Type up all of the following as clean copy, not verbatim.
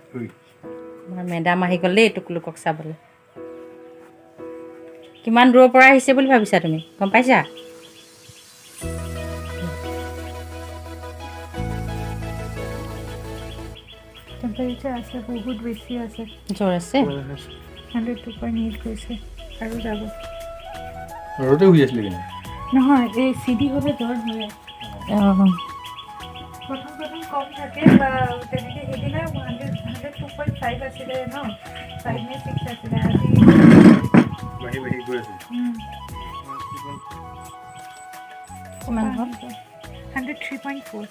আমাৰ মেডাম আহি গ'ল দেই টুকুলুকক চাবলৈ। কিমান দূৰৰ পৰা আহিছে বুলি ভাবিছা তুমি, গম পাইছা? টেম্পাৰেচাৰ আছে, বহুত বেছি আছে। জ্বৰ আছে। 102.8 গৈছে আৰু যাব। ঘৰতে শুই আছিলে কিনে। নহয়, এই চিডি হ'লে জ্বৰ হয়। অঁ। প্ৰথম প্ৰথম কম থাকে বা তেনেকৈ। সেইদিনা 102.5 আছিলে ন, ফাইভ নে ছিক্স আছিলে আজি। বাঢ়ি বাঢ়ি গৈ আছে। কিমান হ'ল? 103.4।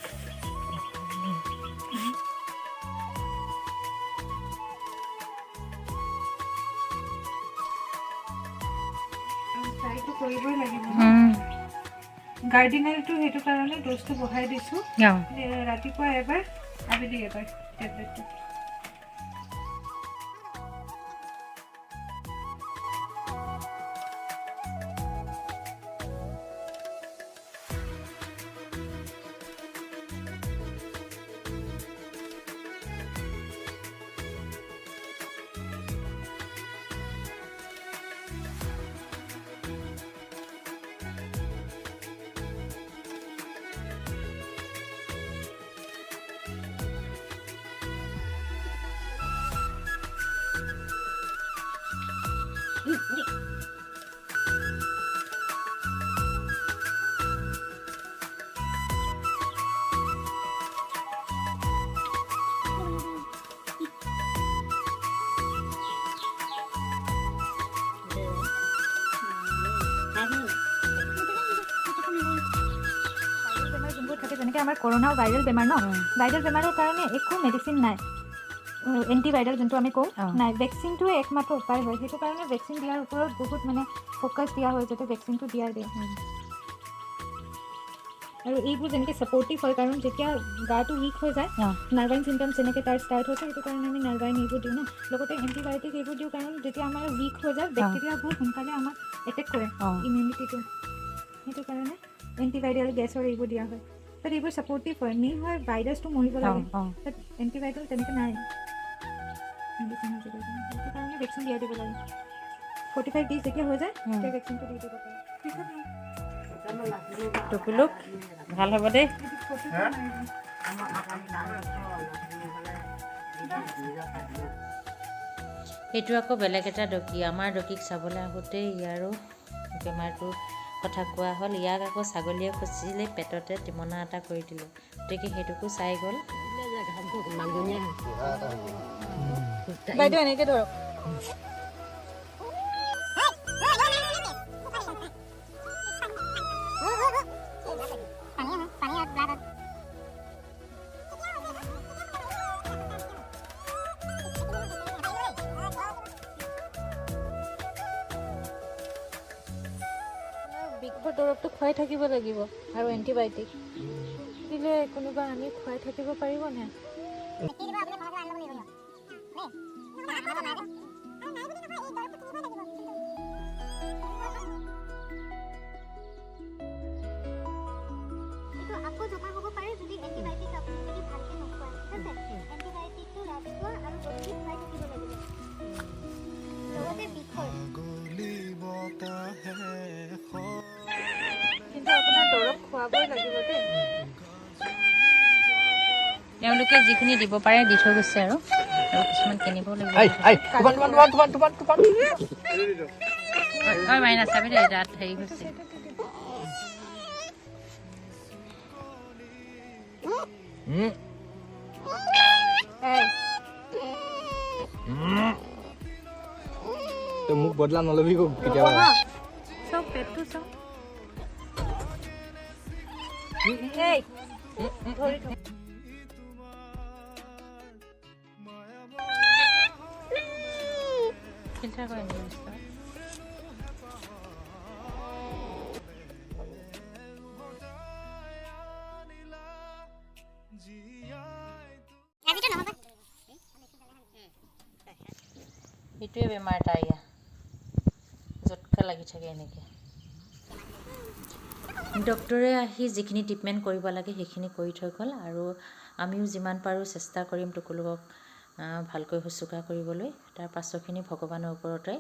ট্ৰাইটো কৰিবই লাগিব ন। গাৰ্ডিনেলটো সেইটো কাৰণে ড'জটো বঢ়াই দিছোঁ। ৰাতিপুৱা এবাৰ, আবেলি এবাৰ টেবলেটটো। ভাইৰেল বেমাৰ যোনবোৰ থাকে, যেনেকৈ আমাৰ কৰোণাও ভাইৰেল বেমাৰ ন। ভাইৰেল বেমাৰৰ কাৰণে একো মেডিচিন নাই, এণ্টিভাইৰেল যোনটো আমি কওঁ, নাই। ভেকচিনটোৱে একমাত্ৰ উপায় হয়। সেইটো কাৰণে ভেকচিন দিয়াৰ ওপৰত বহুত মানে ফ'কাছ দিয়া হয়, যাতে ভেকচিনটো দিয়া দিয়ে। আৰু এইবোৰ যেনেকৈ ছাপৰ্টিভ হয়, কাৰণ যেতিয়া গাটো উইক হৈ যায়, নাৰ্ভাইন চিমটমছ যেনেকৈ তাৰ ষ্টাৰ্ট হৈছে, সেইটো কাৰণে আমি নাৰ্ভাইন এইবোৰ দিওঁ ন। লগতে এণ্টিবায়'টিক এইবোৰ দিওঁ, কাৰণ যেতিয়া আমাৰ উইক হৈ যায়, বেক্টেৰিয়াবোৰ সোনকালে আমাক এটেক কৰে ইমিউনিটিটো। সেইটো কাৰণে এণ্টিভাইৰেল গেছৰ এইবোৰ দিয়া হয়। তাত এইবোৰ ছাপৰ্টিভ হয়, মেইন হয় ভাইৰাছটো মৰিব লাগে। তাত এণ্টিভাইৰেল তেনেকৈ নাই মেডিচিনৰ যোগেদি। সেইটো কাৰণে ভেকচিন দিয়াই দিব লাগে। 45 ডেইজ যেতিয়া হৈ যায়, তেতিয়া ভেকচিনটো দি দিব পাৰে। পিছত টুকুলুক ভাল হ'ব দেই। এইটো ফটো। এইটো আকৌ বেলেগ এটা ডগী। আমাৰ ডগীক চাবলৈ আহোঁতে ইয়াৰো বেমাৰটোৰ কথা কোৱা হ'ল। ইয়াক আকৌ ছাগলীয়ে খুচিলে, পেটতে টিমনা এটা কৰি দিলে। গতিকে সেইটোকো চাই গ'ল। বাইদেউ, এনেকৈ ধৰক। বিষৰ দৰৱটো খুৱাই থাকিব লাগিব আৰু এণ্টিবায়'টিক দিলে কোনোবা আনি খুৱাই থাকিব পাৰিবনে? এইটো আকৌ জমা হ'ব পাৰে যদি এণ্টিবায়'টিক আপুনি যদি ভালকৈ নোখোৱায়। ঠিক আছে, এণ্টিবায়'টিকটো ৰাতিপুৱা আৰু গধূলি খুৱাই থাকিব লাগিব, লগতে বিষৰ। কিন্তু আপোনাৰ দৰৱ খুৱাবই লাগিব দেই। তেওঁলোকে যিখিনি দিব পাৰে দি থৈ গৈছে আৰু আৰু কিছুমান কিনিব লাগিব। I I, তুফান তুফান তুফান তুফান তুফান তুফান। ঐ মাইনা, চাবি দেই, দাঁত হেৰি হৈছে। এই। তই মোক বদলা নলবি আকৌ কেতিয়াবা। চাওক, পেটটো চাওক। এই, ধৰি থ। ফিল্টাৰ কৰি আনিবি। আজিতো নহ'ব। এইটোৱে বেমাৰ তাৰ, ইয়া জটকা লাগি থাকে এনেকৈ। ডক্টৰে আহি যিখিনি ট্ৰিটমেণ্ট কৰিব লাগে, সেইখিনি কৰি থৈ গ'ল আৰু আমিও যিমান পাৰোঁ চেষ্টা কৰিম টুকুলুকক। ভালকৈ শুশ্ৰূষা কৰিবলৈ। তাৰ পাছৰখিনি ভগৱানৰ ওপৰতে